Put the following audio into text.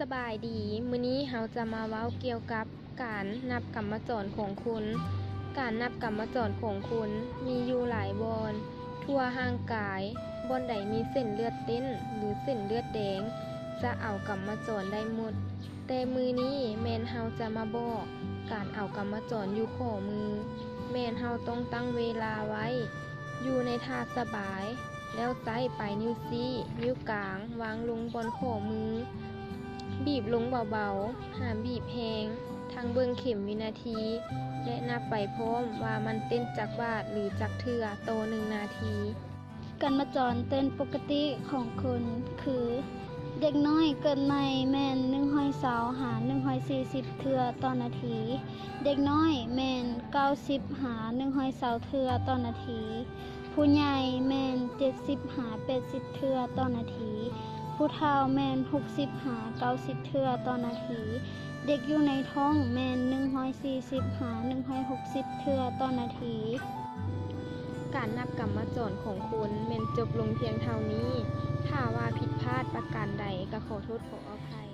ສະບາຍດີ, ມື້ນີ້ເຮົາຈະມາເວົ້າກ່ຽວກັບການນັບກຳມະຈອນຂອງຄົນ. ການນັບກຳມະຈອນຂອງຄົນມີຢູ່ຫຼາຍບ່ອນທົ່ວຮ່າງກາຍ, ບ່ອນໃດມີເສັ້ນເລືອດເຕັ້ນ ຫຼື ເສັ້ນເລືອດແດງ ຈະເອົາກຳມະຈອນໄດ້ໝົດ. ແຕ່ມື້ນີ້ແມ່ນເຮົາຈະມາບອກການເອົາກຳມະຈອນຢູ່ຂໍ້ມື. ແມ່ນເຮົາຕ້ອງຕັ້ງເວລາໄວ້ຢູ່ໃນທ່າສະບາຍ, ແລ້ວໃຊ້ປາຍນິ້ວຊີ້, ນິ້ວກາງວາງລົງບ່ອນຂໍ້ມື, ບີບລົງເບົາໆ, ຫ້າມບີບແຮງ, ທັງເບິ່ງເຂັມວິນາທີ ແລະ ນັບໄປພ້ອມວ່າມັນເຕັ້ນຈັກບາດ ຫຼື ຈັກເທື່ອຕໍ່ໜຶ່ງນາທີ. ກຳມະຈອນເຕັ້ນປົກກະຕິຂອງຄົນຄື ເດັກນ້ອຍເກີດໃໝ່ແມ່ນໜຶ່ງຮ້ອຍຊາວຫາໜຶ່ງຮ້ອຍສີ່ສິບເທື່ອຕໍ່ນາທີ, ເດັກນ້ອຍແມ່ນເກົ້າສິບຫາໜຶ່ງຮ້ອຍຊາວເທື່ອຕໍ່ນາທີ, ຜູ້ໃຫຍ່ແມ່ນເຈັດສິບຫາແປດສິບເທື່ອຕໍ່ນາທີ, ຜູ້ເຖົ້າແມ່ນຫົກສິບຫາເກົ້າສິບເທື່ອຕໍ່ນາທີ, ເດັກຢູ່ໃນທ້ອງແມ່ນໜຶ່ງຮ້ອຍສີ່ສິບຫາໜຶ່ງຮ້ອຍຫົກສິບເທື່ອຕໍ່ນາທີ. ການນັບກຳມະຈອນຂອງຄົນແມ່ນຈົບລົງພຽງເທົ່ານີ້. ຖ້າວ່າຜິດພາດປະການໃດກໍຂໍໂທດຂໍອະໄພ.